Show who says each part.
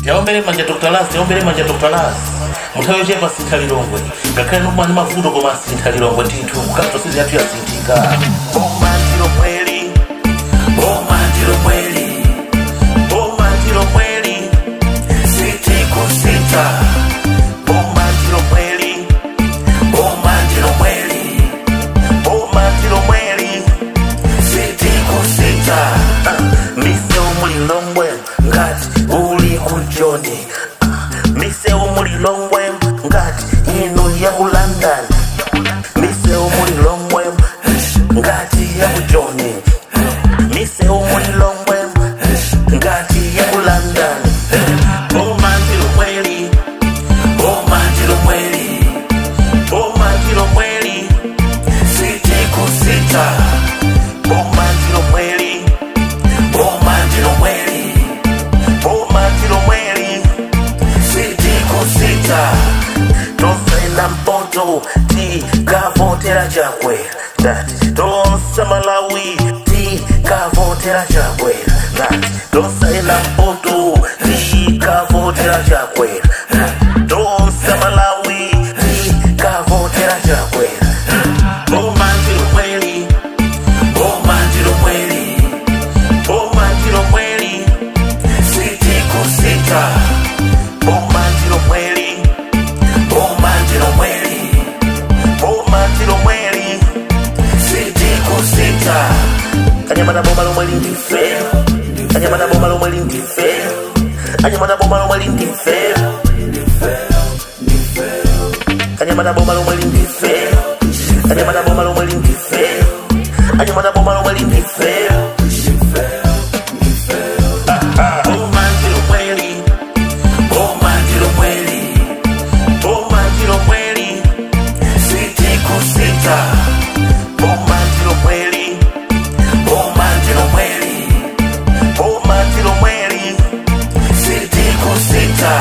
Speaker 1: Tiwaombere manja Dr Laz, tiwaombere manja Dr Laz. Munthawi yochepa asintha Lilongwe. Ngakhale ndikumana ndi mavuto, koma asintha Lilongwe ndithu. Capital city yathu yasinthika. Boma ndilomweli, boma ndilomweli, boma ndilomweli, sitikusintha. Boma ndilomweli, boma ndilomweli, boma ndilomweli, sitikusintha. Misewu muLilongwe ngati uli kuJoni, misewu muLilongwe ngati ino ya ku London, misewu muLilongwe ngati ya kuJoni, misewu muLilongwe ngati ya ku London. Boma ndilomweli, boma ndilomweli, boma ndilomweli, sitikusintha. Boma ndilomweli, boma ndilomweli, boma ndilomweli, sitikusintha. Tonse mpoto tikavotera Chakwera. Ndati tonse Malawi tikavotera Chakwera. Ndati tonse mpoto tikavotera Chakwera. Tonse Malawi tikavotera Chakwera. Boma ndilomweli, boma ndilomweli, boma ndilomweli, sitikusintha. Boma ndilomweli, boma ndilomweli, boma ndilomweli, sitikusintha. Anyamata, boma lomweli ndife. Anyamata, boma lomweli ndife. Anyamata, boma lomweli ndife. Anyamata, boma lomweli ndife. Anyamata, boma lomweli ndife. Anyamata, boma lomweli ndife. Boma ndilomweli, boma ndilomweli, boma ndilomweli, sitikusintha. Boma ndilomweli, boma ndilomweli, boma ndilomweli, sitikusintha.